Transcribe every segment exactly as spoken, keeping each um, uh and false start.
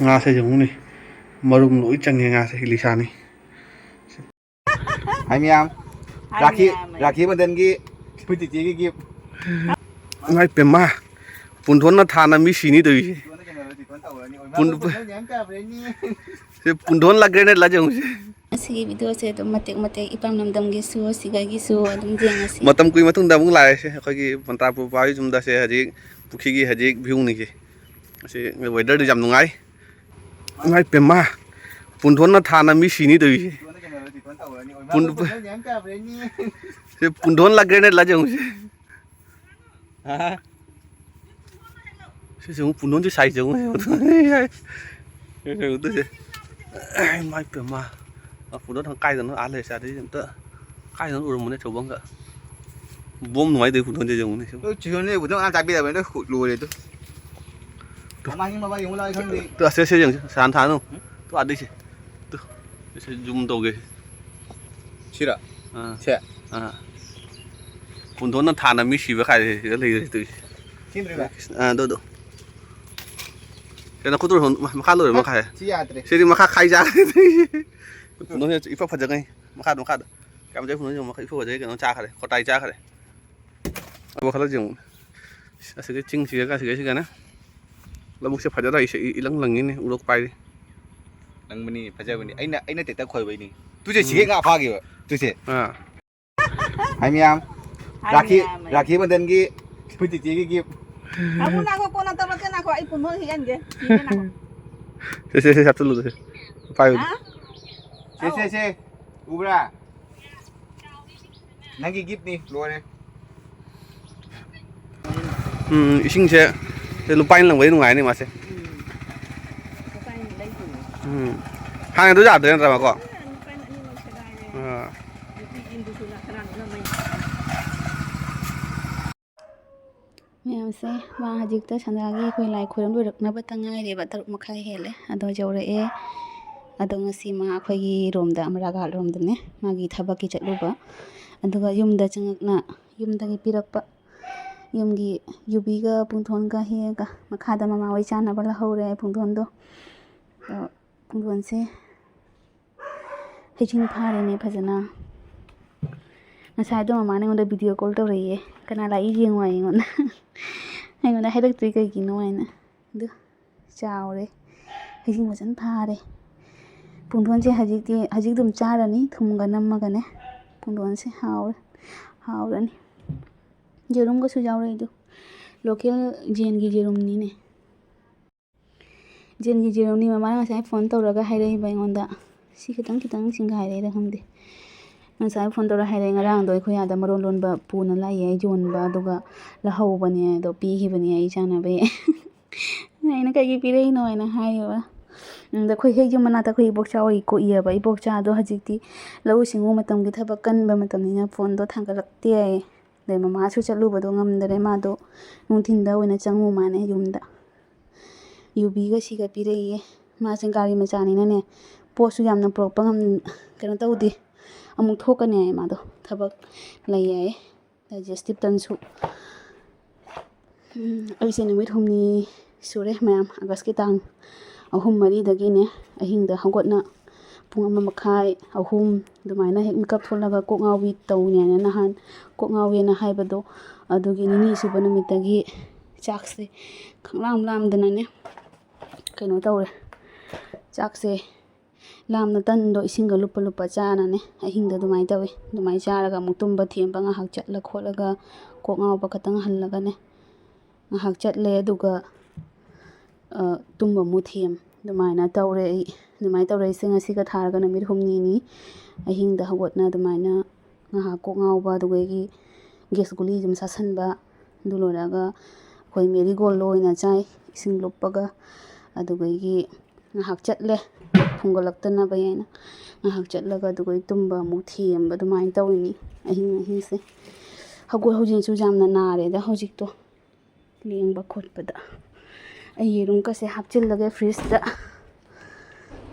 ꯉꯥꯁꯦ ꯌꯦꯡꯉꯨꯅꯦ, ꯃꯔꯨꯝ ꯂꯣꯏ ꯆꯪꯉꯦ ꯉꯥꯁꯦ, ꯏꯂꯤꯁꯥꯅꯤ꯫ ꯍꯥꯏ ꯃꯌꯥꯝ, ꯍꯥꯏ ꯔꯥꯈꯤ, ꯃꯌꯥꯝ꯫ ꯔꯥꯈꯤ ꯕꯟꯙꯟꯒꯤ ꯑꯩꯈꯣꯏ ꯆꯤꯆꯦꯒꯤ gift꯫ ꯏꯃꯥꯏ ꯄꯦꯝꯃ, ꯄꯨꯟꯊꯣꯟꯅ ꯊꯥꯅ ꯃꯤ ꯁꯤꯅꯤ ꯇꯧꯔꯤꯁꯦ꯫ ꯄꯨꯟ-, ꯁꯤ ꯄꯨꯟꯊꯣꯟ ꯂꯥꯛꯈ꯭ꯔꯦꯅꯦ, ꯂꯥꯖꯧꯁꯦ꯫ ꯑꯁꯤꯒꯤ video ꯁꯦ ꯑꯗꯨꯝ ꯃꯇꯦꯛ ꯃꯇꯦꯛ ꯏꯄꯥꯝ ꯂꯝꯗꯝꯒꯤꯁꯨ, ꯁꯤꯒꯒꯤꯁꯨ ꯑꯗꯨꯝ ꯌꯦꯡꯉꯁꯤ꯫ ꯃꯇꯝ ꯀꯨꯏ ꯃꯇꯨꯡꯗ ꯑꯃꯨꯛ ꯂꯥꯛꯑꯦꯁꯦ ꯑꯩꯈꯣꯏꯒꯤ ꯃꯟꯇ꯭ꯔꯥꯄꯨꯔ ꯕꯥꯒꯤ ꯌꯨꯝꯗꯁꯦ꯫ ꯍꯧꯖꯤꯛ ꯄꯨꯈ꯭ꯔꯤꯒꯤ ꯍꯧꯖꯤꯛ view ꯅꯤꯁꯦ꯫ ꯑꯁꯤ weather ꯗꯨ ꯌꯥꯝ ꯅꯨꯡꯉꯥꯏ꯫ ꯏꯃꯥꯏ ꯄꯦꯝꯃ, ꯄꯨꯟꯊꯣꯟꯅ ꯊꯥꯅ ꯃꯤ ꯁꯤꯅꯤ ꯇꯧꯔꯤꯁꯦ꯫ ꯄꯨꯟ-, ꯁꯤ ꯄꯨꯟꯊꯣꯟ ꯂꯥꯛꯈ꯭ꯔꯦꯅꯦ, ꯂꯥꯖꯧꯁꯦ꯫ ꯁꯤꯁꯦ ꯑꯃꯨꯛ ꯄꯨꯟꯗꯣꯟꯁꯦ ꯁꯥꯏꯁꯦ ꯑꯃꯨꯛ ꯌꯦꯡꯉꯨ꯫ ꯁꯤꯁꯦ ꯑꯃꯨꯛ ꯇꯧꯁꯦ꯫ ꯏꯃꯥꯏ ꯄꯦꯝꯃ꯫ ꯑ, ꯄꯨꯟꯗꯣꯟ ꯊꯪ ꯀꯥꯏꯗꯅꯣ ꯑꯥ ꯂꯩꯔꯦ꯫ ꯑꯗꯩ ꯑꯝꯇ ꯀꯥꯏꯗꯅꯣ ꯎꯔꯝꯕꯅꯦ ꯑꯆꯧꯕ ꯑꯃꯒ꯫ ꯕꯣꯝ ꯅꯨꯡꯉꯥꯏꯗꯣꯏ ꯄꯨꯟꯗꯣꯟꯁꯦ ꯌꯦꯡꯉꯨꯅꯦ ꯁꯤ꯫ ꯅꯣꯏ ꯆꯤꯁꯣꯟꯁꯦ ꯄꯨꯟꯗꯣꯟ ꯑꯉꯥꯡ ꯆꯥꯕꯤꯔꯕꯅꯤꯅ ꯂꯣꯏꯔꯦ ꯑꯗꯨ꯫ ꯃꯃꯥꯡꯒꯤ ꯃꯃꯥꯡ ꯌꯦꯡꯉꯨ ꯂꯥꯎ ꯑꯩ ꯈꯪꯗꯦ꯫ ꯇꯨ ꯑꯁꯦ ꯁꯦ ꯌꯦꯡꯁꯦ꯫ ꯁꯥꯟ ꯊꯥꯅꯨ꯫ ꯇꯨ ꯑꯥꯗꯩꯁꯦ꯫ ꯇꯨ꯫ ꯁꯤꯁꯦ zoom ꯇꯧꯒꯦ꯫ ꯁꯤꯔ? ꯑꯥ꯫ ꯁꯦ? ꯑꯥ꯫ ꯄꯨꯟꯊꯣꯟꯅ ꯊꯥꯅ ꯃꯤ ꯁꯤꯕ ꯀꯥꯏꯁꯦ ꯁꯤꯗ ꯂꯩꯔꯦ ꯇꯧꯔꯤꯁꯦ꯫ ꯁꯤꯗ꯭ꯔꯤꯕ? ꯑꯥ, ꯑꯗꯨ, ꯑꯗꯨ꯫ ꯀꯩꯅꯣ ꯈꯨꯠꯇꯨ ꯃꯈꯥ ꯂꯣꯏꯔꯦ ꯃꯈꯥ꯫ ꯁꯤ ꯌꯥꯗ꯭ꯔꯦ꯫ ꯁꯤꯗꯤ ꯃꯈꯥ ꯈꯥꯏ ꯆꯥꯔꯦ꯫ ꯄꯨꯟꯊꯣꯟꯁꯦ ꯏꯐ ꯐꯖꯒꯩ꯫ ꯃꯈꯥꯗ, ꯃꯈꯥꯗ꯫ ꯀꯌꯥꯝ ꯐꯖꯩ ꯄꯨꯟꯊꯣꯟꯁꯦ ꯃꯈꯥ ꯏꯐ ꯐꯖꯒꯩ ꯀꯩꯅꯣ ꯆꯥꯈ꯭ꯔꯦ꯫ ꯀꯣꯇꯥꯏ ꯆꯥꯈ꯭ꯔꯦ꯫ ꯑꯕꯣ ꯈꯜꯂ ꯌꯦꯡꯉꯨ꯫ ꯑꯁꯤꯒꯤ ꯆꯤꯡꯁꯤꯒ ꯑꯁꯤꯒ ꯁꯤꯒꯅꯦ꯫ ꯂꯧꯕꯨꯛꯁꯦ ꯐꯖꯅ ꯑꯩꯁꯦ ꯏ-, ꯏꯂꯪ ꯂꯪꯉꯤꯅꯦ ꯎꯔꯣꯛ ꯄꯥꯏꯔꯤ꯫ ꯅꯪꯕꯅꯤ, ꯐꯖꯕꯅꯤ꯫ ꯑꯩꯅ, ꯑꯩꯅ ꯇꯦꯛꯇ ꯈꯣꯏꯕꯩꯅꯤ꯫ ꯇꯨꯁꯦ ꯁꯤꯒꯦ ꯎꯝ꯫ ꯉꯥ ꯐꯥꯈꯤꯕ꯫ ꯇꯨꯁꯦ꯫ ꯑꯥ꯫ ꯍꯥꯏ ꯃꯌꯥꯝ꯫ ꯍꯥꯏ ꯔꯥꯈꯤ, ꯃꯌꯥꯝ꯫ ꯔꯥꯈꯤ ꯕꯟꯙꯟꯒꯤ ꯑꯩꯈꯣꯏ ꯆꯤꯆꯦꯒꯤ gift꯫ ꯉꯥꯏꯈꯣ, ꯉꯥꯏꯈꯣ, ꯀꯣꯟꯅ ꯇꯧꯔꯛꯀꯦ, ꯉꯥꯏꯈꯣ, ꯑꯩ ꯄꯨꯟꯊꯣꯛ ꯍꯦꯛ ꯌꯦꯡꯒꯦ꯫ ꯁꯤꯒꯦ, ꯉꯥꯏꯈꯣ꯫ ꯁꯦ, ꯁꯦ, ꯁꯦ, ꯍꯥꯞꯆꯜꯂꯨ, ꯁꯦ꯫ ꯄꯥꯏꯌꯨ꯫ ꯍꯥ? ꯁꯦ, ꯁꯦ, ꯑꯧ꯫ ꯁꯦ꯫ ꯎꯕ꯭ꯔꯥ? ꯅꯪꯒꯤ gift ꯅꯤ, ꯂꯣꯏꯔꯦ꯫ ꯎꯝ, ꯏꯁꯤꯡꯁꯦ ꯁꯦ ꯂꯨꯄꯥ ꯑꯅꯤ ꯂꯪꯕꯗꯤ ꯅꯨꯡꯉꯥꯏꯅꯤ ꯃꯥꯁꯦ꯫ ꯎꯝ꯫ ꯂꯨꯄꯥ ꯑꯅꯤ ꯂꯩꯗꯣꯏꯅꯦ꯫ ꯎꯝ꯫ ꯍꯥꯟꯅꯗꯣ ꯌꯥꯗ꯭ꯔꯦ ꯅꯠꯇ꯭ꯔ ꯃꯥꯀꯣ? ꯂꯨꯄꯥ ꯑꯅꯤꯃꯛ ꯁꯦꯒꯥꯏꯔꯦ꯫ ꯑꯥ꯫ ꯅꯨꯄꯤ ꯏꯟꯗꯨꯁꯨ ꯀꯅꯥꯅꯣ ꯂꯪꯉꯛꯏ? ꯃꯌꯥꯝꯁꯦ, ꯃꯥ ꯍꯧꯖꯤꯛꯇ ꯁꯟꯗꯥꯒꯤ ꯑꯩꯈꯣꯏ ꯂꯥꯏ ꯈꯣꯏꯔꯝ ꯂꯣꯏꯔꯛꯅꯕꯇ ꯉꯥꯏꯔꯦꯕ, ꯇꯔꯨꯛ ꯃꯈꯥꯏ ꯍꯦꯜꯂꯦ꯫ ꯑꯗꯣ ꯌꯧꯔꯛꯑꯦ꯫ ꯑꯗꯣ ꯉꯁꯤ ꯃꯥ ꯑꯩꯈꯣꯏꯒꯤ ꯔꯣꯝꯗ, ꯑꯃꯔꯥ ꯘꯥꯠ ꯔꯣꯝꯗꯅꯦ ꯃꯥꯒꯤ ꯊꯕꯛꯀꯤ ꯆꯠꯂꯨꯕ꯫ ꯑꯗꯨꯒ ꯌꯨꯝꯗ ꯆꯪꯉꯛꯅ ꯌꯨꯝꯗꯒꯤ ꯄꯤꯔꯛꯄ ꯌꯨꯝꯒꯤ ꯌꯨꯕꯤꯒ ꯄꯨꯡꯊꯣꯟꯒ ꯍꯦꯛꯑꯒ ꯃꯈꯥꯗ ꯃꯃꯥ ꯍꯣꯏ ꯆꯥꯅꯕ ꯂꯧꯍꯧꯔꯦ ꯄꯨꯡꯊꯣꯟꯗꯣ꯫ ꯑꯗꯣ ꯄꯨꯡꯊꯣꯟꯁꯦ ꯍꯩꯁꯤꯡ ꯐꯥꯔꯦꯅꯦ ꯐꯖꯅ꯫ ꯉꯁꯥꯏꯗꯣ ꯃꯃꯥꯅ ꯑꯩꯉꯣꯟꯗ ꯚꯤꯗꯤꯑꯣ ꯀꯣꯜ ꯇꯧꯔꯛꯏꯌꯦ, "ꯀꯅꯥ ꯂꯥꯛꯏ ꯌꯦꯡꯉꯣ" ꯍꯥꯏ ꯑꯩꯉꯣꯟꯗ꯫ ꯑꯩꯉꯣꯟꯗ ꯍꯥꯏꯔꯛꯇ꯭ꯔꯤ ꯀꯩꯒꯤꯅꯣ ꯍꯥꯏꯅ꯫ ꯑꯗꯨ ꯆꯥꯎꯔꯦ, ꯍꯩꯁꯤꯡ ꯐꯖꯅ ꯐꯥꯔꯦ꯫ ꯄꯨꯡꯊꯣꯟꯁꯦ ꯍꯧꯖꯤꯛꯇꯤ, ꯍꯧꯖꯤꯛ ꯑꯗꯨꯝ ꯆꯥꯔꯅꯤ ꯊꯨꯝꯒ ꯅꯝꯃꯒꯅꯦ꯫ ꯄꯨꯡꯊꯣꯟꯁꯦ ꯍꯥꯎꯔꯦ, ꯍꯥꯎꯔꯅꯤ꯫ ꯌꯦꯔꯨꯝꯒꯁꯨ ꯌꯥꯎꯔꯛꯏꯗꯣ, ꯂꯣꯀꯦꯜ ꯖꯦꯟꯒꯤ ꯌꯦꯔꯨꯝꯅꯤꯅꯦ꯫ ꯖꯦꯟꯒꯤ ꯌꯦꯔꯨꯝꯅꯤ꯫ ꯃꯃꯥꯅ ꯉꯁꯥꯏ ꯐꯣꯟ ꯇꯧꯔꯒ ꯍꯥꯏꯔꯛꯏꯕ ꯑꯩꯉꯣꯟꯗ꯫ ꯁꯤ ꯈꯤꯇꯪ ꯈꯤꯇꯪ ꯁꯤꯡꯒꯥꯏꯔꯦꯗ ꯈꯪꯗꯦ꯫ ꯉꯁꯥꯏ ꯐꯣꯟ ꯇꯧꯔ ꯍꯥꯏꯔꯛꯑꯦ, "ꯉꯔꯥꯡꯗꯣ ꯑꯩꯈꯣꯏ ꯑꯥꯗ ꯃꯔꯣꯟ ꯂꯣꯟꯕ ꯄꯨꯅ ꯂꯥꯛꯑꯦ, ꯑꯩ ꯌꯣꯟꯕ, ꯑꯗꯨꯒ ꯂꯧꯍꯧꯕꯅꯦ, ꯑꯗꯣ ꯄꯤꯈꯤꯕꯅꯦ ꯑꯩ ꯆꯥꯅꯕ"꯫ ꯑꯩꯅ "ꯀꯩꯒꯤ ꯄꯤꯔꯛꯏꯅꯣ?" ꯍꯥꯏꯅ ꯍꯥꯏꯌꯦꯕ꯫ ꯑꯗ ꯑꯩꯈꯣꯏ ꯍꯦꯛ ꯌꯨꯝ ꯃꯅꯥꯛꯇ ꯑꯩꯈꯣꯏ ꯏꯕꯣꯛꯆꯥ ꯍꯣꯏ ꯀꯣꯛꯏꯌꯦꯕ꯫ ꯏꯕꯣꯛꯆꯥꯗꯣ ꯍꯧꯖꯤꯛꯇꯤ ꯂꯧꯎ ꯁꯤꯡꯎ ꯃꯇꯝꯒꯤ ꯊꯕꯛ ꯀꯟꯕ ꯃꯇꯝꯅꯤꯅ ꯐꯣꯟꯗꯣ ꯊꯥꯡꯒꯠꯂꯛꯇꯦ ꯍꯥꯏꯌꯦ꯫ ꯑꯗꯩ ꯃꯃꯥꯁꯨ ꯆꯠꯂꯨꯕꯗꯣ ꯉꯝꯗꯔꯦ, ꯃꯥꯗꯣ ꯅꯨꯡꯊꯤꯟꯗ ꯑꯣꯏꯅ ꯆꯪꯉꯨ ꯃꯥꯅꯦ ꯌꯨꯝꯗ꯫ ꯌꯨꯕꯤꯒ ꯁꯤꯒ ꯄꯤꯔꯛꯏꯌꯦ꯫ ꯃꯥꯁꯦ ꯒꯥꯔꯤ ꯃꯆꯥꯅꯤꯅꯅꯦ, ꯄꯣꯠꯁꯨ ꯌꯥꯝꯅ ꯄꯨꯔꯛꯄ ꯉꯝ-, ꯀꯩꯅꯣ ꯇꯧꯗꯦ꯫ ꯑꯃꯨꯛ ꯊꯣꯛꯀꯅꯤ ꯍꯥꯏꯌꯦ ꯃꯥꯗꯣ, ꯊꯕꯛ ꯂꯩ ꯍꯥꯏꯌꯦ꯫ ꯗꯥꯏꯖꯦꯁꯇꯤꯞ ꯇꯟꯁꯨ꯫ ꯎꯝ, ꯑꯩꯁꯦ ꯅꯨꯃꯤꯠ ꯍꯨꯝꯅꯤ ꯁꯨꯔꯦ ꯃꯌꯥꯝ, ꯑꯥꯒꯁꯀꯤ ꯇꯥꯡ ꯑꯍꯨꯝ ꯃꯔꯤꯗꯒꯤꯅꯦ꯫ ꯑꯍꯤꯡꯗ ꯍꯧꯒꯠꯅ ꯄꯨꯡ ꯑꯃ ꯃꯈꯥꯏ, ꯑꯍꯨꯝ ꯑꯗꯨꯃꯥꯏꯅ ꯍꯦꯛ ꯃꯤꯀꯞ ꯊꯣꯛꯂꯒ ꯀꯣꯛ ꯉꯥꯎꯕꯤ ꯇꯧꯅꯦꯅ ꯅꯍꯥꯟ ꯀꯣꯛ ꯉꯥꯎꯋꯦꯅ ꯍꯥꯏꯕꯗꯣ, ꯑꯗꯨꯒꯤ ꯅꯤꯅꯤ ꯁꯨꯕ ꯅꯨꯃꯤꯠꯇꯒꯤ ꯆꯥꯛꯁꯦ ꯈꯪꯂꯥꯝ ꯂꯥꯝꯗꯅꯅꯦ ꯀꯩꯅꯣ ꯇꯧꯔꯦ꯫ ꯆꯥꯛꯁꯦ ꯂꯥꯝꯅ ꯇꯟꯗꯣ ꯏꯁꯤꯡꯒ ꯂꯨꯞꯄ ꯂꯨꯞꯄ ꯆꯥꯅꯅꯦ ꯑꯍꯤꯡꯗ ꯑꯗꯨꯃꯥꯏꯅ ꯇꯧꯋꯤ꯫ ꯑꯗꯨꯃꯥꯏꯅ ꯆꯥꯔꯒ ꯑꯃꯨꯛ ꯇꯨꯝꯕ ꯊꯦꯝꯕ ꯉꯥꯏꯍꯥꯛ ꯆꯠꯂ ꯈꯣꯠꯂꯒ ꯀꯣꯛ ꯉꯥꯎꯕ ꯈꯛꯇꯪ ꯍꯜꯂꯒꯅꯦ ꯉꯥꯏꯍꯥꯛ ꯆꯠꯂꯦ꯫ ꯑꯗꯨꯒ, ꯑ, ꯇꯨꯝꯕ ꯑꯃꯨꯛ ꯊꯦꯝ꯫ ꯑꯗꯨꯃꯥꯏꯅ ꯇꯧꯔꯦ ꯑꯩ꯫ ꯑꯗꯨꯃꯥꯏꯅ ꯇꯧꯔꯦ ꯑꯩꯁꯦ ꯉꯁꯤꯒ ꯊꯥꯔꯒ ꯅꯨꯃꯤꯠ ꯍꯨꯝꯅꯤꯅꯤ꯫ ꯑꯍꯤꯡꯗ ꯍꯧꯒꯠꯅ ꯑꯗꯨꯃꯥꯏꯅ ꯉꯥꯏꯍꯥꯛ ꯀꯣꯛ ꯉꯥꯎꯕ, ꯑꯗꯨꯒ ꯑꯩꯒꯤ ꯒꯦꯁ ꯒꯨꯂꯤ ꯑꯗꯨꯝ ꯆꯥꯁꯟꯕ, ꯑꯗꯨ ꯂꯣꯏꯔꯒ ꯑꯩꯈꯣꯏ ꯃꯦꯔꯤꯒꯣꯜꯗ ꯑꯣꯏꯅ ꯆꯥꯏ, ꯏꯁꯤꯡ ꯂꯨꯞꯄꯒ꯫ ꯑꯗꯨꯒ ꯑꯩꯒꯤ ꯉꯥꯏꯍꯥꯛ ꯆꯠꯂꯦ, ꯊꯨꯡꯒꯠꯂꯛꯇꯅꯕ ꯍꯥꯏꯅ꯫ ꯉꯥꯏꯍꯥꯛ ꯆꯠꯂꯒ ꯑꯗꯨꯒ ꯑꯩ ꯇꯨꯝꯕ ꯑꯃꯨꯛ ꯊꯦꯝꯕ, ꯑꯗꯨꯃꯥꯏꯅ ꯇꯧꯔꯤꯅꯤ ꯑꯍꯤꯡ ꯑꯍꯤꯡꯁꯦ꯫ ꯍꯧꯒꯠ ꯍꯧꯖꯤꯛꯁꯨ ꯌꯥꯝꯅ ꯅꯥꯔꯦꯗ ꯍꯧꯖꯤꯛꯇꯣ, ꯂꯦꯡꯕ ꯈꯣꯠꯄꯗ꯫ ꯑꯩ ꯌꯦꯔꯨꯝꯒꯁꯦ ꯍꯥꯞꯆꯤꯜꯂꯒꯦ ꯐ꯭ꯔꯤꯖꯇ꯫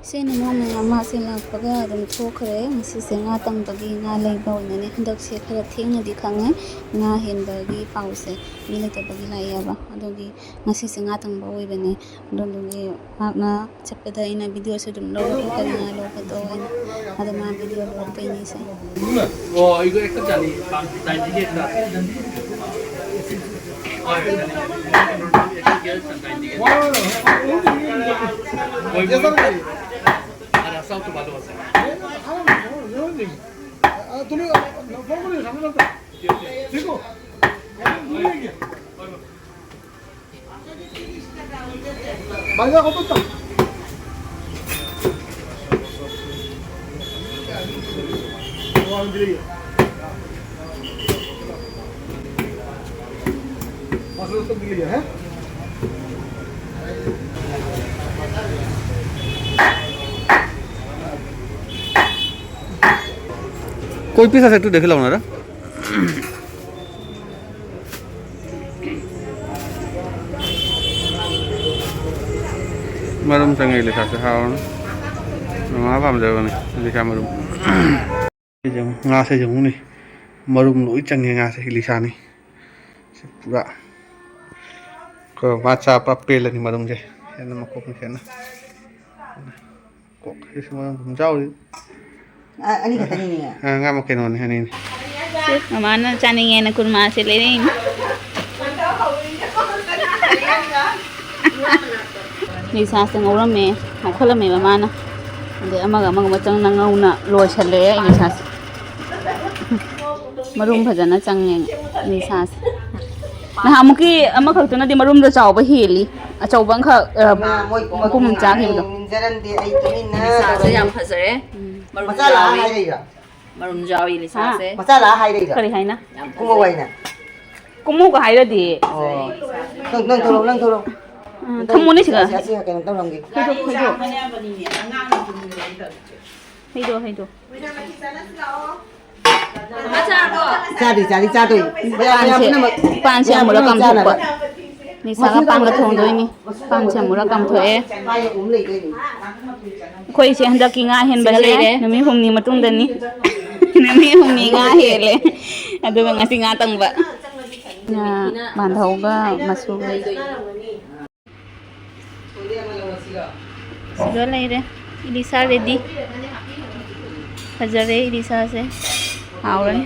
ꯏꯆꯦꯅ ꯃꯣꯏ ꯃꯌꯥꯝ ꯃꯥꯁꯦ ꯂꯥꯛꯄꯒ ꯑꯗꯨꯝ ꯊꯣꯛꯈ꯭ꯔꯦ꯫ ꯉꯁꯤꯁꯦ ꯉꯥ ꯇꯪꯕꯒꯤ, ꯉꯥ ꯂꯩꯕ ꯑꯣꯏꯅꯅꯦ꯫ ꯍꯟꯗꯛꯁꯦ ꯈꯔ ꯊꯦꯡꯅꯗꯤ ꯈꯪꯉꯦ ꯉꯥ ꯍꯦꯟꯕꯒꯤ ꯄꯥꯎꯁꯦ, ꯃꯤ ꯂꯩꯇꯕꯒꯤ ꯂꯥꯛꯑꯦꯕ꯫ ꯑꯗꯨꯒꯤ ꯉꯁꯤꯁꯦ ꯉꯥ ꯇꯪꯕ ꯑꯣꯏꯕꯅꯦ꯫ ꯑꯗꯨꯗꯨꯒꯤ ꯃꯍꯥꯛꯅ ꯆꯠꯄꯗ ꯑꯩꯅ ꯚꯤꯗꯤꯑꯣꯁꯨ ꯑꯗꯨꯝ ꯂꯧꯔꯒ ꯀꯔꯤ ꯉꯥ ꯂꯧꯕꯗꯣ ꯍꯥꯏꯅ꯫ ꯑꯗꯣ ꯃꯥ ꯚꯤꯗꯤꯑꯣ ꯂꯧꯔꯛꯇꯣꯏꯅꯦ ꯏꯆꯦ꯫ 어, 이거 액젓 아니, 나 이게 나. 아, 나 사우스 말로 왔어. कोई पीस ऐसे तू देख लो ना। ꯃꯔꯨꯝ ꯆꯪꯉꯛꯏ ꯂꯤꯁꯥꯁꯦ, ꯍꯥꯎꯔꯅꯤ꯫ ꯃꯃꯥ ꯄꯥꯝꯖꯕꯅꯤ ꯂꯤꯁꯥ ꯃꯔꯨꯝ꯫ ꯁꯤꯁꯦ ꯑꯃꯨꯛ, ꯉꯥꯁꯦ ꯌꯦꯡꯉꯨꯅꯦ, ꯃꯔꯨꯝ ꯂꯣꯏ ꯆꯪꯉꯦ ꯉꯥꯁꯦ꯫ ꯂꯤꯁꯥꯅꯤ ꯁꯤ ꯄꯨꯔꯥ꯫ ꯀꯣ, ꯃꯥ ꯆꯥ ꯄꯨꯔꯥ ꯄꯦꯜꯂꯅꯤ ꯃꯔꯨꯝꯁꯦ꯫ ꯍꯦꯟꯅ ꯃꯈꯣꯛꯅ ꯍꯦꯟꯅ꯫ ꯀꯣꯛ ꯁꯤꯁꯨ ꯃꯔꯨꯝ ꯑꯗꯨꯝ ꯆꯥꯎꯔꯤ꯫ ꯑ-, ꯑꯅꯤ ꯈꯛꯇꯅꯤꯅꯦ꯫ ꯑ, ꯉꯥ ꯃꯈꯜ ꯑꯅꯤ, ꯑꯅꯤꯅꯤ꯫ ꯁꯦ, ꯃꯃꯥꯅ ꯆꯥꯅꯤꯡꯉꯦꯅ ꯀꯨꯔꯃꯥꯁꯦ ꯂꯩꯔꯛꯏꯅꯤ꯫ ꯂꯤꯁꯥꯁꯦ ꯉꯧꯔꯝꯃꯦ, ꯉꯧꯈꯠꯂꯝꯃꯦꯕ ꯃꯥꯅ꯫ ꯑꯗꯩ ꯑꯃꯒ ꯑꯃꯒ ꯃꯆꯪꯅ ꯉꯧꯅ ꯂꯣꯏꯁꯜꯂꯛꯑꯦ ꯂꯤꯁꯥꯁꯦ꯫ ꯃꯔꯨꯝ ꯐꯖꯅ ꯆꯪꯉꯦ ꯂꯤꯁꯥꯁꯦ꯫ ꯅꯍꯥꯟꯃꯨꯛꯀꯤ ꯑꯃꯈꯛꯇꯨꯅꯗꯤ ꯃꯔꯨꯝꯗꯣ ꯆꯥꯎꯕ ꯍꯦꯜꯂꯤ꯫ ꯑꯆꯧꯕ ꯑꯃꯈꯛ, ꯑ, ꯃꯥ ꯃꯣꯏ ꯃꯀꯨꯝ ꯃꯀꯨꯝ ꯆꯥꯈꯤꯕꯗꯣ꯫ ꯅꯤꯡꯖꯔꯝꯗꯦ ꯑꯩ ꯇꯨꯃꯤꯟꯅ ꯂꯤꯁꯥꯁꯦ ꯇꯧꯔꯝꯃꯤ꯫ ꯌꯥꯝ ꯐꯖꯔꯦ꯫ ꯎꯝ꯫ ꯃꯔꯨꯝ ꯃꯆꯥ ꯂꯥꯛꯑ ꯆꯥꯎꯋꯤ꯫ ꯍꯥꯏꯔꯛꯏꯔꯣ? ꯃꯔꯨꯝ ꯆꯥꯎꯋꯤ ꯂꯤꯁꯥꯁꯦ꯫ ꯃꯆꯥ ꯂꯥꯛꯑ ꯍꯥꯏꯔꯛꯏꯔꯣ? ꯀꯔꯤ ꯍꯥꯏꯅ? ꯌꯥꯝ ꯐꯖꯩ꯫ ꯀꯨꯝꯃꯧ ꯍꯥꯏꯅ? ꯀꯨꯝꯃꯧꯒ ꯍꯥꯏꯔꯗꯤ꯫ ꯑꯣ꯫ ꯅꯪ, ꯅꯪ ꯊꯣꯛꯂꯛꯑꯣ, ꯅꯪ ꯊꯣꯛꯂꯛꯑꯣ꯫ ꯎꯝ, ꯅꯪ ꯊꯝꯃꯣꯅꯦ ꯁꯤꯗ꯫ ꯑꯁꯤ, ꯑꯁꯤ ꯀꯩꯅꯣ ꯇꯧꯔꯝꯒꯦ꯫ ꯍꯩꯗꯣꯛ, ꯍꯩꯗꯣꯛ꯫ ꯍꯩꯗꯣꯛ, ꯍꯩꯗꯣꯛ꯫ ꯆꯥꯗꯤ, ꯆꯥꯗꯤ, ꯆꯥꯗꯣꯏ꯫ ꯃꯌꯥꯝ, ꯃꯌꯥꯝ ꯄꯥꯟꯁꯦ, ꯄꯨꯝꯅꯃꯛ, ꯄꯥꯟꯁꯦ ꯃꯌꯥꯝ ꯑꯃꯨꯔꯛ ꯄꯨꯝꯅꯃꯛ ꯀꯥꯝꯊꯣꯛꯄ꯫ ꯆꯥꯅꯕ꯫ ꯅꯤꯁꯥꯒ ꯄꯥꯟꯒ ꯊꯣꯡꯗꯣꯏꯅꯤ꯫ ꯄꯥꯟꯁꯦ ꯑꯃꯨꯔꯛ ꯀꯥꯝꯊꯣꯛꯑꯦ꯫ ꯑꯩꯈꯣꯏꯁꯦ ꯍꯟꯗꯛꯀꯤ ꯉꯥ ꯍꯦꯟꯕꯁꯦ ꯁꯤꯗ ꯂꯩꯔꯦ꯫ ꯅꯨꯃꯤꯠ ꯍꯨꯝꯅꯤ ꯃꯇꯨꯡꯗꯅꯤ꯫ ꯅꯨꯃꯤꯠ ꯍꯨꯝꯅꯤ ꯉꯥ ꯍꯦꯜꯂꯦ꯫ ꯑꯗꯨꯒ ꯉꯁꯤ ꯉꯥ ꯇꯪꯕ꯫ ꯉꯥ ꯕꯥꯟꯙꯧꯒ ꯃꯁꯨꯒ꯫ ꯁꯤꯗ ꯂꯩꯔꯦ꯫ ꯏꯂꯤꯁꯥ ready꯫ ꯐꯖꯔꯦ ꯏꯂꯤꯁꯥꯁꯦ꯫ ꯍꯥꯎꯔꯅꯤ꯫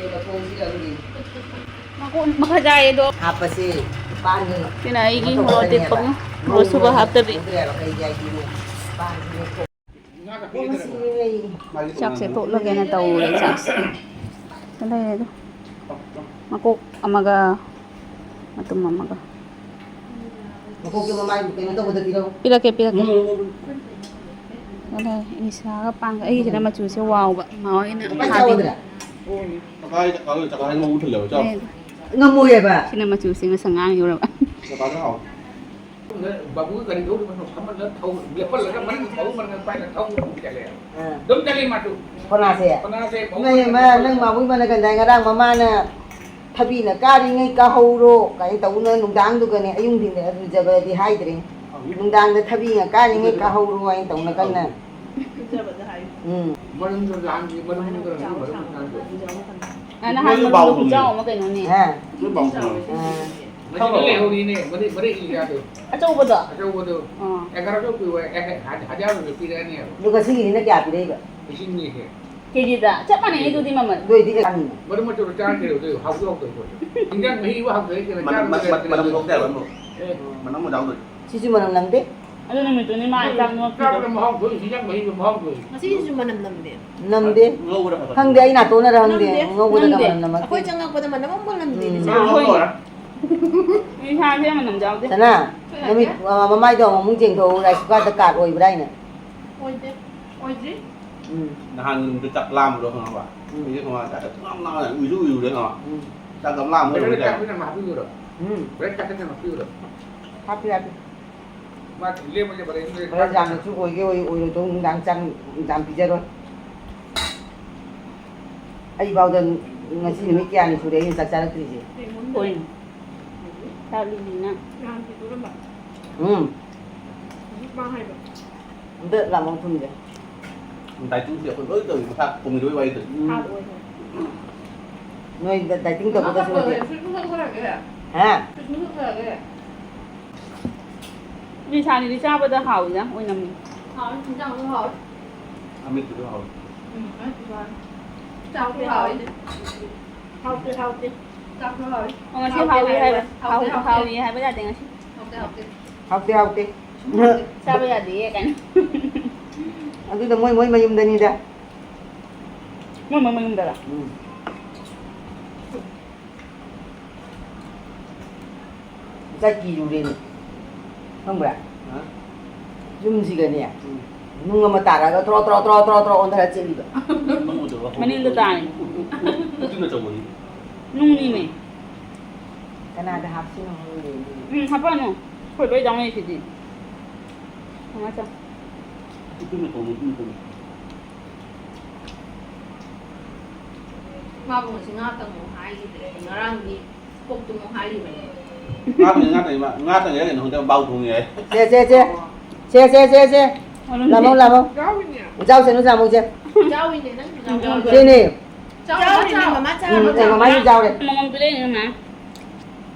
ꯃꯀꯣꯟ ꯃꯈꯥ ꯆꯥꯏꯌꯦ ꯑꯗꯣ꯫ ꯍꯥꯞꯄꯁꯦ꯫ ꯄꯥꯟꯒꯤ ꯁꯤꯅ ꯑꯩꯒꯤ ꯃꯣꯔꯣꯛ ꯑꯇꯦꯛꯄꯒ ꯃꯣꯔꯣꯛ ꯑꯁꯨꯕ ꯍꯥꯞꯇꯕꯤ꯫ ꯄꯥꯟꯒꯤ ꯆꯥꯛꯁꯦ ꯇꯣꯠꯂꯒꯦꯅ ꯇꯧꯔꯦ ꯆꯥꯛꯁꯦ꯫ ꯁꯤꯗ ꯂꯩꯔꯦ ꯑꯗꯣ꯫ ꯃꯀꯣꯛ ꯑꯃꯒ ꯃꯇꯨꯝ ꯑꯃꯒ꯫ ꯃꯀꯣꯛꯇꯣ ꯃꯃꯥꯏ ꯀꯩꯅꯣ ꯇꯧꯕꯗ ꯄꯤꯔꯛꯎ꯫ ꯄꯤꯔꯛꯀꯦ, ꯄꯤꯔꯛꯀꯦ꯫ ꯎꯝ, ꯎꯝ, ꯎꯝ꯫ ꯑꯗ ꯏꯁꯥꯒ ꯄꯥꯡꯒ ꯑꯩꯒꯤꯁꯤꯅ ꯃꯆꯨꯁꯦ ꯋꯥꯎꯕ꯫ ꯃꯥ ꯍꯣꯏꯅ ꯃꯃꯥꯏ ꯍꯥꯞꯄꯤ꯫ ꯆꯥꯎꯒꯗ꯭ꯔꯥ? ꯆꯀꯥꯏ, ꯆꯀꯥꯏ, ꯆꯀꯥꯏ ꯃꯑꯣꯡ ꯊꯜꯂꯦꯕ, ꯆꯥꯎ꯫ ꯉꯝꯃꯣꯏꯌꯦꯕ꯫ ꯁꯤꯅ ꯃꯆꯨꯁꯦ ꯉꯁꯪ ꯉꯥꯡ ꯌꯧꯔꯕ꯫ ꯆꯀꯥꯏꯗꯣ ꯍꯥꯎꯋꯦ꯫ ꯕꯥꯕꯨꯒ ꯒꯥꯔꯤ ꯊꯧꯔꯤꯕ ꯐꯝꯍꯜꯂ ꯊꯧ-, ꯂꯦꯞꯍꯜꯂꯒ ꯃꯅꯤꯡ ꯊꯧ ꯃꯅꯤꯡ ꯄꯥꯏꯅ ꯊꯧ ꯆꯠꯂꯦ꯫ ꯑꯥ꯫ ꯑꯗꯨꯝ ꯆꯠꯂꯤ ꯃꯥꯁꯨ꯫ ꯀꯣꯅꯥꯁꯦ? ꯀꯣꯅꯥꯁꯦ ꯅꯣꯏ ꯃꯥ, ꯅꯪ ꯃꯥꯕꯨ ꯏꯃꯥꯅ ꯀꯟꯗꯥꯏ ꯉꯔꯥꯡ ꯃꯃꯥꯅ ꯊꯕꯤꯅ ꯀꯥꯔꯤꯉꯩ ꯀꯥꯍꯧꯔꯣ ꯀꯥꯏꯅ ꯇꯧꯅ ꯅꯨꯡꯗꯥꯡꯗꯨꯒꯅꯦ ꯑꯌꯨꯛꯗꯤꯟꯗ ꯂꯨꯖꯕꯗꯤ ꯍꯥꯏꯗ꯭ꯔꯦ꯫ ꯑꯥ꯫ ꯅꯨꯡꯗꯥꯡꯗ ꯊꯕꯤꯅ ꯀꯥꯔꯤꯉꯩ ꯀꯥꯍꯧꯔꯣ ꯍꯥꯏꯅ ꯇꯧꯅ ꯀꯟꯅ꯫ ꯑꯥ꯫ ꯎꯝ꯫ ꯃꯔꯨꯝꯗꯣ ꯂꯥꯡꯒꯤ ꯃꯔꯨꯝꯗꯣ ꯂꯥꯡꯒꯤ ꯃꯔꯨꯝ ꯂꯥꯡꯒꯤ꯫ ꯑ, ꯅꯍꯥꯟ ꯃꯣꯏꯁꯨ ꯃꯔꯨꯝꯗꯣ ꯕꯥꯎ ꯈꯨꯆꯥꯎ ꯊꯣꯡꯉꯦ꯫ ꯑꯃ ꯀꯩꯅꯣꯅꯦ꯫ ꯍꯥ? ꯃꯣꯏ ꯕꯥꯎ ꯊꯣꯡꯉꯦ꯫ ꯑꯥ꯫ ꯃꯁꯤꯗ ꯂꯩꯍꯧꯔꯤꯅꯦ, ꯃꯔꯤ, ꯃꯔꯤ ꯏꯌꯥꯗꯣ꯫ ꯑꯆꯧꯕꯗꯣ? ꯑꯆꯧꯕꯗꯣ꯫ ꯑꯥ꯫ ꯑꯦꯒꯥꯔꯣ ꯁꯣ ꯄꯤꯌꯨ ꯍꯥꯏ, ꯑꯦ, ꯍꯥꯏ, ꯍꯥꯏ, ꯍꯥꯏꯖꯥꯔ ꯄꯤꯔꯛꯑꯅꯦꯕ꯫ ꯑꯗꯨꯒ ꯁꯤꯒꯤꯁꯤꯅ ꯀꯌꯥ ꯄꯤꯔꯛꯏꯕ? ꯂꯤꯁꯤꯡ ꯑꯅꯤ ꯍꯦ꯫ ꯀꯦꯖꯤꯗ? ꯆꯞ ꯃꯥꯟꯅꯩ ꯑꯗꯨꯗꯤ ꯃꯃꯜ꯫ ꯑꯗꯨ ꯑꯣꯏꯗꯤ ꯀꯌꯥꯅꯣ? ꯃꯔꯨꯝ ꯑꯆꯧꯕ ꯆꯥꯔ ꯀꯩꯗꯧꯗꯣꯏ? ꯍꯥꯎꯁꯨ ꯍꯥꯎꯇꯕ ꯄꯣꯠꯇꯣ꯫ ꯏꯟꯖꯥꯡ ꯃꯍꯤ ꯍꯥꯎꯇ꯭ꯔꯗꯤ ꯀꯩꯅꯣ ꯃꯅꯝ, ꯆꯥꯔ ꯃꯅꯝ, ꯃꯅꯝ ꯊꯣꯛꯇꯦ ꯍꯥꯏꯕ ꯑꯃꯨꯛ꯫ ꯑꯦ꯫ ꯃꯅꯝ ꯑꯃꯨꯛ ꯌꯥꯎꯗꯣꯏ꯫ ꯁꯤꯁꯨ ꯃꯅꯝ ꯅꯝꯗꯦ? ꯑꯗꯨ ꯅꯨꯃꯤꯠꯇꯨꯅꯤ ꯃꯥ ꯆꯥꯛ ꯅꯣꯠꯈꯤꯗꯣ꯫ ꯆꯥꯕꯗ ꯃꯍꯥꯎ ꯊꯣꯛꯏ, ꯏꯟꯖꯥꯡ ꯃꯍꯤꯗꯣ ꯃꯍꯥꯎ ꯊꯣꯛꯏ꯫ ꯉꯁꯤꯒꯤꯁꯤꯁꯨ ꯃꯅꯝ ꯅꯝꯗꯦ꯫ ꯅꯝꯗꯦ꯫ ꯉꯧꯕꯗ ꯈꯛꯇ꯫ ꯈꯪꯗꯦ, ꯑꯩ ꯅꯥꯇꯣꯟꯅꯔ ꯈꯪꯗꯦ꯫ ꯅꯝꯗꯦ꯫ ꯉꯧꯕꯗꯒ ꯅꯝꯗꯦ꯫ ꯃꯅꯝ ꯅꯝꯃꯛꯇꯦ꯫ ꯑꯩꯈꯣꯏ ꯆꯪꯉꯛꯄꯗ ꯃꯅꯝ ꯑꯃꯐꯥꯎ ꯅꯝꯗꯦ ꯎꯝ꯫ ꯏꯟꯖꯥꯡ ꯃꯍꯤ꯫ ꯏꯟꯖꯥꯡꯁꯦ ꯃꯅꯝ ꯌꯥꯎꯗꯦ꯫ ꯁꯅꯥ, ꯀꯩ ꯍꯥꯏꯒꯦ? ꯅꯃꯤꯠ, ꯑ, ꯃꯃꯥꯏꯗꯣ ꯑꯃꯨꯛ ꯌꯦꯡꯊꯣꯛꯎ, rice cooker ꯗ ꯀꯥꯔꯠ ꯑꯣꯏꯕ꯭ꯔꯥ ꯍꯥꯏꯅ꯫ ꯑꯣꯏꯗꯦ꯫ ꯑꯣꯏꯗ꯭ꯔꯤ꯫ ꯎꯝ꯫ ꯅꯍꯥꯟ ꯅꯨꯃꯤꯠꯇ ꯆꯥꯛ ꯂꯥꯝꯕꯗꯣ ꯈꯪꯉꯕ? ꯎꯝ꯫ ꯑꯩꯁꯦ ꯈꯪꯉꯕ? ꯆꯥꯛ ꯌꯥꯝ ꯂꯥꯝ ꯂꯥꯝ ꯎꯏꯁꯨ ꯎꯏꯔꯨꯔꯦ ꯈꯪꯉꯕ? ꯎꯝ꯫ ꯆꯥꯛ ꯌꯥꯝ ꯂꯥꯝꯕ ꯕ꯭ꯔꯦꯛ ꯑꯣꯏꯔꯝꯗ꯭ꯔꯦ꯫ ꯆꯥꯛ ꯑꯣꯏꯅ ꯍꯥꯞꯄꯤꯌꯨꯔꯣ? ꯎꯝ꯫ ꯕ꯭ꯔꯦꯛ ꯆꯥꯛ ꯑꯣꯏꯅ ꯍꯥꯞꯄꯤꯌꯨꯔꯣ? ꯍꯥꯞꯄꯤ, ꯍꯥꯞꯄꯤ꯫ ꯃꯥ ꯂꯦꯝꯕꯁꯦ ꯕ꯭ꯔꯦꯛ ꯂꯦꯝꯕꯁꯦ ꯈꯔ ꯌꯥꯝꯅꯁꯨ ꯑꯣꯏꯒꯦ ꯑꯣꯏ-, ꯑꯣꯏꯔꯣꯏꯗꯧ ꯅꯨꯡꯗꯥꯡ ꯆꯥꯛ ꯌꯥꯝ ꯄꯤꯖꯔꯣꯏ꯫ ꯑꯩꯐꯥꯎꯗ ꯉꯁꯤ ꯅꯨꯃꯤꯠ ꯀꯌꯥꯅꯤ ꯁꯨꯔꯦ ꯑꯩꯅ ꯆꯥꯛ ꯆꯥꯔꯛꯇ꯭ꯔꯤꯁꯦ꯫ ꯍꯣꯏ꯫ ꯆꯥꯛ ꯂꯤꯕꯤꯅ꯫ ꯅꯍꯥꯟ ꯄꯤꯊꯣꯔꯝꯕ꯫ ꯎꯝ꯫ ꯍꯧꯖꯤꯛ ꯃꯥ ꯍꯥꯏꯕ꯫ ꯑꯝꯇ ꯂꯥꯃꯣ ꯊꯨꯝꯁꯦ꯫ ꯗꯥꯏꯇꯤꯡꯁꯦ ꯑꯩꯈꯣꯏ ꯂꯣꯏ ꯇꯧꯏ, ꯃꯁꯥ ꯀꯣꯃꯤꯂꯣꯏ ꯋꯥꯔꯤ ꯇꯧꯏ꯫ ꯎꯝ꯫ ꯍꯥꯞ ꯑꯣꯏ꯫ ꯅꯣꯏ ꯗ-, ꯗꯥꯏꯇꯤꯡ ꯇꯧꯕꯗꯁꯨ ꯅꯠꯇꯦ꯫ ꯁꯨꯏ ꯃꯨꯊꯠ ꯈꯔꯒꯦ꯫ ꯍꯥ? ꯁꯨꯏ ꯃꯨꯊꯠ ꯈꯔꯒꯦ꯫ ꯂꯤꯁꯥꯅꯤꯗꯤ ꯆꯥꯕꯗ ꯍꯥꯎꯏꯗ, ꯑꯣꯏꯅꯝꯃꯤ꯫ ꯍꯥꯎꯏ, ꯏꯟꯖꯥꯡꯁꯨ ꯍꯥꯎꯏ꯫ ꯑꯃꯦꯠꯄꯁꯨ ꯍꯥꯎꯏ꯫ ꯎꯝ, ꯑꯃꯦꯠꯄꯁꯨ ꯍꯥꯎꯏ꯫ ꯆꯥꯛꯁꯨ ꯍꯥꯎꯏ꯫ ꯍꯥꯎꯇꯦ, ꯍꯥꯎꯇꯦ꯫ ꯆꯥꯛꯁꯨ ꯍꯥꯎꯏ꯫ ꯑꯣ, ꯉꯁꯤ ꯍꯥꯎꯇꯦ ꯍꯥꯎꯏ ꯍꯥꯏꯕ꯫ ꯍꯥꯎꯇꯦ, ꯍꯥꯎꯇꯦ, ꯍꯥꯎꯏ ꯍꯥꯏꯕ ꯌꯥꯗꯦ ꯉꯁꯤ꯫ ꯍꯥꯎꯇꯦ, ꯍꯥꯎꯇꯦ꯫ ꯍꯥꯎꯇꯦ, ꯍꯥꯎꯇꯦ꯫ ꯆꯥꯕ ꯌꯥꯗꯦꯌꯦ ꯀꯥꯏꯅ꯫ ꯑꯗꯨꯗ ꯃꯣꯏ ꯃꯣꯏ ꯃꯌꯨꯝꯗꯅꯤꯗ꯫ ꯃꯣꯏ ꯃꯣꯏ ꯃꯌꯨꯝꯗꯔ? ꯎꯝ꯫ ꯆꯠꯈꯤꯔꯨꯔꯦꯅꯦ꯫ ꯈꯪꯕ꯭ꯔꯥ? ꯍꯥ? ꯌꯨꯝꯁꯤꯒꯅꯦ, ꯎꯝ꯫ ꯅꯨꯡ ꯑꯃ ꯇꯥꯔꯛꯑꯒ ꯇ꯭ꯔꯣ, ꯇ꯭ꯔꯣ, ꯇ꯭ꯔꯣ, ꯇ꯭ꯔꯣ, ꯇ꯭ꯔꯣ ꯑꯣꯟꯊꯔ ꯆꯦꯜꯂꯤꯕ꯫ ꯃꯅꯤꯡꯗ ꯇꯥꯔꯦ꯫ ꯎꯇꯨꯅ ꯇꯧꯕꯅꯤ꯫ ꯅꯨꯡꯅꯤꯅꯦ꯫ ꯀꯅꯥꯗ ꯍꯥꯞꯁꯤꯅꯣ ꯈꯪꯗꯦ꯫ ꯎꯝ, ꯍꯥꯞꯄꯛꯑꯅꯨ꯫ ꯑꯩꯈꯣꯏ ꯂꯣꯏ ꯌꯥꯎꯅꯩꯁꯤꯗꯤ꯫ ꯊꯝꯃꯣ ꯆꯣ꯫ ꯎꯇꯨꯅ ꯇꯧꯕꯅꯤ, ꯎꯇꯨꯅ ꯇꯧꯕꯅꯤ꯫ ꯃꯥꯕꯨ ꯉꯁꯤ ꯉꯥ ꯇꯪꯉꯣ ꯍꯥꯏꯈꯤꯗ꯭ꯔꯦ꯫ ꯉꯔꯥꯡꯗꯤ ꯀꯣꯛ ꯇꯨꯝꯃꯣ ꯍꯥꯏꯔꯤꯕꯅꯦ꯫ ꯉꯥ ꯇꯪꯉꯦ, ꯉꯥ ꯇꯪꯉꯦ, ꯃꯥ ꯉꯥ ꯇꯪꯉꯦ ꯍꯥꯏꯔꯒ ꯅꯉꯣꯟꯗ ꯕꯥꯎ ꯊꯣꯡꯉꯦ ꯍꯥꯏ꯫ ꯁꯦ, ꯁꯦ, ꯁꯦ꯫ ꯁꯦ, ꯁꯦ, ꯁꯦ, ꯁꯦ꯫ ꯂꯥꯃꯧ, ꯂꯥꯃꯧ꯫ ꯌꯥꯎꯏꯅꯦ꯫ ꯏꯆꯥꯎꯁꯦ, ꯅꯣꯏ ꯂꯥꯃꯧꯁꯦ꯫ ꯌꯥꯎꯏꯅꯦ, ꯅꯪꯁꯨ ꯌꯥꯎꯏ꯫ ꯁꯤꯅꯦ꯫ ꯆꯥꯎꯔꯦ, ꯆꯥꯎꯔꯦ꯫ ꯃꯃꯥ ꯆꯥꯔꯣ, ꯎꯝ, ꯑꯦ, ꯆꯥꯔꯣ꯫ ꯃꯃꯥꯁꯨ ꯆꯥꯎꯔꯦ꯫ ꯃꯉꯣꯟ ꯄꯤꯔꯛꯏꯅꯦ, ꯃꯥ꯫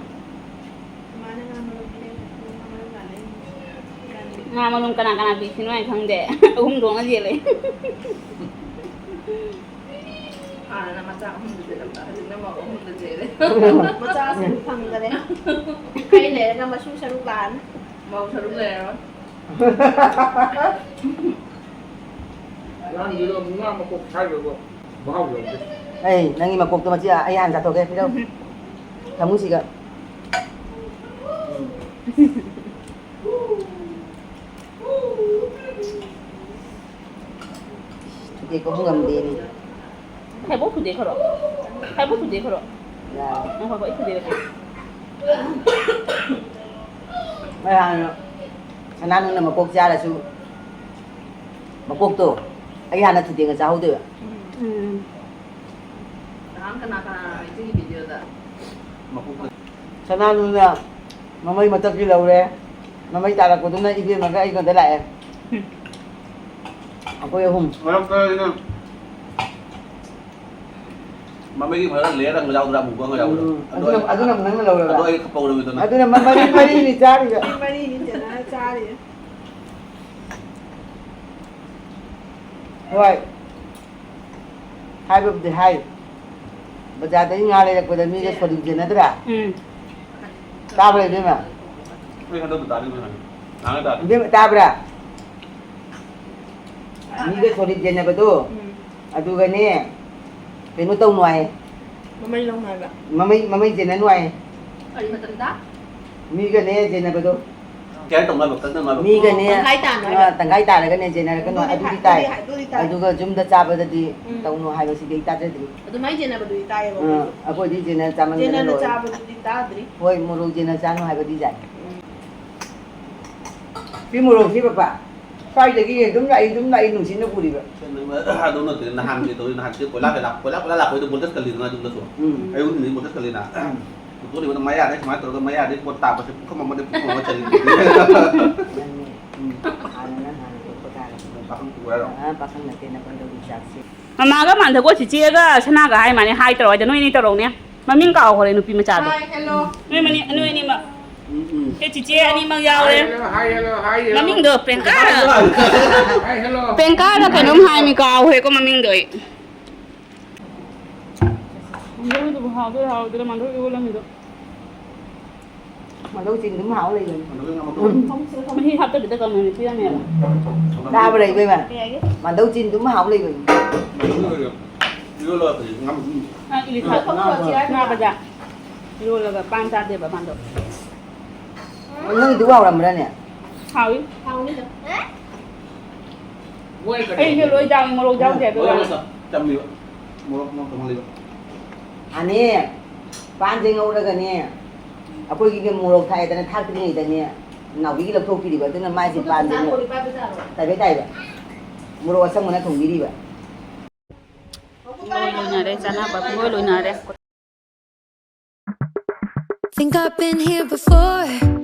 ꯃꯃꯥꯅ ꯉꯥ ꯃꯔꯨꯝ ꯄꯤꯔꯛꯏꯅꯦ, ꯉꯥ ꯃꯔꯨꯝ ꯂꯥꯜꯂꯛꯏꯅꯦ꯫ ꯉꯥ ꯃꯔꯨꯝ ꯀꯅꯥ ꯀꯅꯥ ꯄꯤꯔꯛꯈꯤꯅꯣ ꯍꯥꯏ ꯈꯪꯗꯦ꯫ ꯑꯍꯨꯝ ꯊꯣꯛꯅ ꯆꯦꯜꯂꯦ꯫ ꯍꯥꯟꯅꯅ ꯃꯆꯥ ꯑꯍꯨꯝꯗ ꯆꯦꯜꯂꯝꯕ, ꯍꯧꯖꯤꯛꯅ ꯃꯧ ꯑꯍꯨꯝꯗ ꯆꯦꯜꯂꯦ꯫ ꯃꯆꯥ ꯁꯔꯨꯛ ꯐꯪꯗꯔꯦ꯫ ꯈꯔ ꯂꯩꯔꯒ ꯃꯁꯨ ꯁꯔꯨꯛ ꯂꯥꯛꯑꯅꯤ꯫ ꯃꯧ ꯁꯔꯨꯛ ꯂꯩꯔꯔꯣꯏ꯫ ꯑꯉꯥꯡꯗꯨꯗ ꯑꯃꯨꯛ ꯉꯥ ꯃꯀꯣꯛ ꯁꯥꯏꯕꯕꯨ ꯃꯍꯥꯎ ꯌꯧꯗꯦ꯫ ꯑꯩ ꯅꯪꯒꯤ ꯃꯀꯣꯛꯇꯣ ꯃꯆꯦ ꯑꯩ ꯍꯥꯟꯅ ꯆꯥꯊꯣꯛꯀꯦ, ꯄꯤꯔꯛꯎ꯫ ꯊꯝꯃꯨꯁꯤꯒ꯫ ꯎꯝ꯫ ꯊꯨꯗꯦꯛꯄꯕꯨ ꯉꯝꯗꯦꯅꯦ꯫ ꯈꯥꯏꯕꯣꯛ ꯊꯨꯗꯦꯛꯈ꯭ꯔꯣ꯫ ꯈꯥꯏꯕꯣꯛ ꯊꯨꯗꯦꯛꯈ꯭ꯔꯣ꯫ ꯌꯥꯔꯦ꯫ ꯉꯥꯏꯈꯣꯀꯣ, ꯑꯩ ꯊꯨꯗꯦꯛꯀꯦ꯫ ꯑꯩ ꯍꯥꯟꯅ ꯁꯅꯥꯅꯨꯅ ꯃꯀꯣꯛ ꯆꯥꯔꯁꯨ, ꯃꯀꯣꯛꯇꯣ ꯑꯩ ꯍꯥꯟꯅ ꯊꯨꯗꯦꯛꯅ ꯆꯥꯍꯧꯗꯣꯏꯕ꯫ ꯎꯝ꯫ ꯅꯍꯥꯟ ꯀꯅꯥ ꯀꯅꯥ ꯏꯆꯦꯒꯤ video ꯗ? ꯃꯀꯣꯛꯇꯣ꯫ ꯁꯅꯥꯅꯨꯅ ꯃꯃꯩ ꯃꯊꯛꯀꯤ ꯂꯧꯔꯦ꯫ ꯃꯃꯩ ꯇꯥꯔꯛꯄꯗꯨꯅ ꯏꯕꯦꯝꯃꯒ ꯑꯩꯒꯗ ꯂꯥꯛꯑꯦ꯫ ꯎꯝ꯫ ꯑꯩꯈꯣꯏ ꯑꯍꯨꯝ꯫ ꯃꯔꯛꯇ ꯑꯩꯅ ꯃꯃꯩꯒꯤ ꯃꯔꯛꯇ layer ꯑꯃ ꯌꯥꯎꯗ꯭ꯔꯥ? ꯑꯃꯨꯕ ꯑꯃ ꯌꯥꯎꯕꯗꯣ? ꯎꯝ꯫ ꯑꯗꯨ ꯑꯗꯨꯅ, ꯑꯩ, ꯑꯗꯨꯅ ꯅꯪꯅ ꯂꯧꯔꯕ? ꯑꯗꯨ ꯑꯩ ꯈꯞꯄꯧꯔꯃꯤꯗꯅ꯫ ꯑꯗꯨꯅ ꯃꯃꯩ ꯃꯔꯤꯅꯤ ꯆꯥꯔꯤꯕ꯫ ꯃꯔꯤꯅꯤ ꯆꯅꯥ ꯆꯥꯔꯤ꯫ ꯍꯣꯏ꯫ ꯍꯥꯏꯕꯕꯨꯗꯤ ꯍꯥꯏ꯫ ꯕꯖꯥꯔꯗꯒꯤ ꯉꯥ ꯂꯩꯔꯛꯄꯗ ꯃꯤꯒ ꯁꯣꯔꯤ ꯌꯦꯟꯅꯗ꯭ꯔꯥ? ꯎꯝ꯫ ꯇꯥꯕ꯭ꯔꯥ, ꯏꯕꯦꯝꯃ? ꯑꯩ ꯍꯟꯗꯛꯇ ꯇꯥꯗꯤ ꯉꯥꯏꯍꯥꯛ ꯇꯥꯗꯤ꯫ ꯏꯕꯦꯝꯃ, ꯇꯥꯕ꯭ꯔꯥ? ꯃꯤꯒ ꯁꯣꯔꯤ ꯌꯦꯟꯅꯕꯗꯣ, ꯎꯝ꯫ ꯑꯗꯨꯒꯅꯦ, ꯀꯩꯅꯣ ꯇꯧꯅꯨ ꯍꯥꯏ꯫ ꯃꯃꯩ ꯂꯧꯅꯨ ꯍꯥꯏꯕ꯫ ꯃꯃꯩ, ꯃꯃꯩ ꯌꯦꯟꯅꯅꯨ ꯍꯥꯏ꯫ ꯀꯔꯤ ꯃꯇꯝꯗ? ꯃꯤꯒꯅꯦ ꯌꯦꯟꯅꯕꯗꯣ꯫ ꯀꯌꯥ ꯇꯧꯅꯕ, ꯀꯛꯅꯅꯕ? ꯃꯤꯒꯅꯦ, ꯇꯪꯈꯥꯏ ꯇꯥꯅ ꯑ, ꯍꯥꯏꯕ꯫ ꯇꯪꯈꯥꯏ ꯇꯥꯔꯒꯅꯦ ꯌꯦꯟꯅꯔꯛꯀꯅꯨ, ꯑꯗꯨꯗꯤ ꯑꯗꯨꯗꯤ ꯍꯥꯏ-, ꯇꯥꯏ꯫ ꯑꯗꯨꯗꯤ ꯍꯥꯏ, ꯑꯗꯨꯗꯤ ꯇꯥꯏ꯫ ꯑꯗꯨꯒ ꯌꯨꯝꯗ ꯆꯥꯕꯗꯗꯤ ꯎꯝ꯫ ꯇꯧꯅꯨ ꯍꯥꯏꯕꯁꯤꯗꯤ ꯑꯩ ꯇꯥꯖꯗ꯭ꯔꯤ꯫ ꯑꯗꯨꯃꯥꯏꯅ ꯌꯦꯟꯅꯕꯗꯨꯗꯤ ꯇꯥꯏꯌꯦꯕ ꯑ, ꯑꯩꯈꯣꯏꯁꯨ꯫ ꯑꯩꯈꯣꯏꯗꯤ ꯌꯦꯟꯅ ꯆꯥꯃꯟꯗꯅ ꯌꯦꯟꯅꯅ ꯂꯣꯏꯔꯦ꯫ ꯆꯥꯕꯗꯨꯗꯤ ꯇꯥꯗ꯭ꯔꯤ꯫ ꯍꯣꯏ, ꯃꯣꯔꯣꯛ ꯌꯦꯟꯅ ꯆꯥꯅꯨ ꯍꯥꯏꯕꯗꯤ ꯌꯥꯏ꯫ ꯎꯝ꯫ ꯁꯤ ꯃꯣꯔꯣꯛꯁꯤ, ꯄꯄꯥ, ꯁ꯭ꯋꯥꯏꯗꯒꯤ ꯑꯗꯨꯝ ꯂꯥꯛꯏ, ꯑꯗꯨꯝ ꯂꯥꯛꯏ, ꯅꯨꯡꯁꯤꯠꯅ ꯄꯨꯔꯤꯕ꯫ ꯑꯗꯨ ꯅꯠꯇꯦ, ꯅꯍꯥꯟꯒꯤ ꯇꯧꯔꯤ, ꯅꯍꯥꯟꯒꯤ ꯀꯣꯏꯂꯥ ꯀꯩꯂꯥ, ꯀꯣꯏꯂꯥ, ꯀꯣꯏꯂꯥ ꯂꯥꯛꯄꯩꯗꯣ voltage ꯀꯜꯂꯤꯗꯅ ꯌꯨꯝꯗꯁꯨ꯫ ꯎꯝ꯫ ꯑꯌꯨꯛ ꯅꯨꯡꯊꯤꯟ voltage ꯀꯜꯂꯤꯅ꯫ ꯎꯝ꯫ ꯄꯨꯊꯣꯛꯂꯤꯕꯅ ꯃꯌꯥꯗꯩ ꯁꯨꯃꯥꯏꯅ ꯇꯧꯔꯒ ꯃꯌꯥꯗꯩ ꯄꯣꯠ ꯇꯥꯕꯁꯦ ꯄꯨꯈꯝ ꯑꯃꯗ ꯄꯨꯈꯝ ꯑꯃ ꯆꯜꯂꯤ꯫ ꯅꯪꯅꯦ꯫ ꯎꯝ꯫ ꯍꯥꯟꯅ ꯅꯪ ꯍꯥꯟꯅ ꯊꯣꯛꯄ ꯇꯥꯔꯦ꯫ ꯄꯥꯈꯪ ꯄꯨ ꯍꯥꯏꯔꯣ? ꯑꯥ, ꯄꯥꯈꯪ ꯅꯠꯇꯦ, ꯅꯄꯟꯗꯧꯒꯤ ꯆꯥꯛꯁꯤ꯫ ꯃꯃꯥꯒ ꯃꯥꯟꯗꯒꯣ ꯆꯤꯆꯦꯒ ꯁꯅꯥꯒ ꯍꯥꯏ ꯃꯥꯅꯦ, ꯍꯥꯏ ꯇꯧꯔꯣ ꯍꯥꯏꯗ ꯅꯣꯏ ꯑꯅꯤ ꯇꯧꯔꯛꯎꯅꯦ꯫ ꯃꯃꯤꯡ ꯀꯥꯎꯈ꯭ꯔꯦ ꯅꯨꯄꯤ ꯃꯆꯥꯗꯣ꯫ ꯍꯥꯏ, ꯍꯦꯜꯂꯣ꯫ ꯅꯣꯏ ꯃꯅꯤ-, ꯅꯣꯏ ꯑꯅꯤꯃꯛ꯫ ꯎꯝ, ꯎꯝ꯫ ꯑꯦ, ꯆꯤꯆꯦ ꯑꯅꯤꯃꯛ ꯌꯥꯎꯔꯦ꯫ ꯍꯥꯏ, ꯍꯦꯜꯂꯣ, ꯍꯥꯏ, ꯍꯦꯜꯂꯣ꯫ ꯃꯃꯤꯡꯗꯣ ꯄ꯭ꯔꯦꯡꯀꯥꯔ꯫ ꯍꯥꯏ, ꯍꯦꯜꯂꯣ꯫ ꯄ꯭ꯔꯦꯡꯀꯥꯔ ꯀꯩꯅꯣꯝ ꯍꯥꯏꯃꯤ, ꯀꯥꯎꯈ꯭ꯔꯦꯀꯣ ꯃꯃꯤꯡꯗꯣ ꯑꯩ꯫ ꯃꯥꯟꯗꯧꯗꯨꯕꯨ ꯍꯥꯎꯗꯣꯏꯔꯥ ꯍꯥꯎꯔꯣꯏꯗꯣꯏꯔꯥ, ꯃꯥꯟꯗꯧ ꯏꯔꯣꯜꯂꯝꯃꯤꯗꯣ꯫ ꯃꯥꯟꯗꯧ ꯆꯤꯟ ꯑꯗꯨꯝ ꯍꯥꯎ ꯂꯩꯕꯅꯤ꯫ ꯃꯥꯟꯗꯧ ꯌꯥꯝ ꯍꯥꯎ ꯇꯧꯕꯅꯤ꯫ ꯃꯍꯤ ꯍꯥꯞꯇꯕꯤꯗ ꯀꯪꯅ ꯄꯤꯔꯝꯃꯦꯕ꯫ ꯇꯥꯕ꯭ꯔꯥ, ꯏꯕꯦꯝꯃ? ꯀꯩ ꯍꯥꯏꯒꯦ? ꯃꯥꯟꯗꯧ ꯆꯤꯟ ꯑꯗꯨꯝ ꯍꯥꯎ ꯂꯩꯕꯅꯤ꯫ ꯃꯥꯟꯗꯧ ꯏꯔꯣꯜꯂꯣ꯫ ꯏꯔꯣꯜꯂꯣ ꯍꯥꯏꯕꯗꯤ ꯉꯥ ꯃꯇꯨꯝ꯫ ꯑ, ꯏꯂꯤꯐ꯫ ꯉꯥ ꯕꯖꯥ꯫ ꯏꯔꯣꯜꯂꯒ ꯄꯥꯟ ꯆꯥꯗꯦꯕ, ꯃꯥꯟꯗꯧ꯫ ꯅꯪꯒꯤꯗꯨꯕꯨ ꯍꯥꯎꯔꯝꯕ꯭ꯔꯥꯅꯦ? ꯍꯥꯎꯏ꯫ ꯍꯥꯎꯅꯤꯗ꯫ ꯑꯩꯁꯨ ꯂꯣꯏ ꯌꯥꯎꯏ, ꯃꯣꯔꯣꯛ ꯌꯥꯎꯗꯦ ꯑꯗꯨꯒ꯫ ꯃꯣꯔꯣꯛ ꯃꯆꯥ ꯆꯝꯃꯤꯕ꯫ ꯃꯣꯔꯣꯛ, ꯃꯣꯔꯣꯛ ꯊꯣꯡꯍꯜꯂꯤꯕ꯫ ꯑꯅꯦ, ꯄꯥꯟꯁꯦ ꯉꯧꯔꯒꯅꯦ, ꯑꯩꯈꯣꯏꯒꯤ ꯃꯣꯔꯣꯛ ꯊꯥꯛꯑꯦꯗꯅ, ꯊꯥꯛꯇ꯭ꯔꯤꯉꯩꯗꯅꯦ, ꯅꯥꯎꯕꯤꯒꯤ ꯂꯧꯊꯣꯛꯄꯤꯔꯤꯕ, ꯑꯗꯨꯅ ꯃꯥꯏꯁꯦ ꯄꯥꯟꯁꯦ ꯇꯥꯏꯕꯩ ꯇꯥꯏꯕ꯫ ꯃꯣꯔꯣꯛ ꯑꯁꯪꯕꯅ ꯊꯣꯡꯕꯤꯔꯤꯕ꯫ ꯂꯣꯏ ꯂꯣꯏꯅꯔꯦ, ꯆꯥꯅꯕ ꯄꯨꯡꯂꯣꯏ ꯂꯣꯏꯅꯔꯦ꯫ Think I've been here before.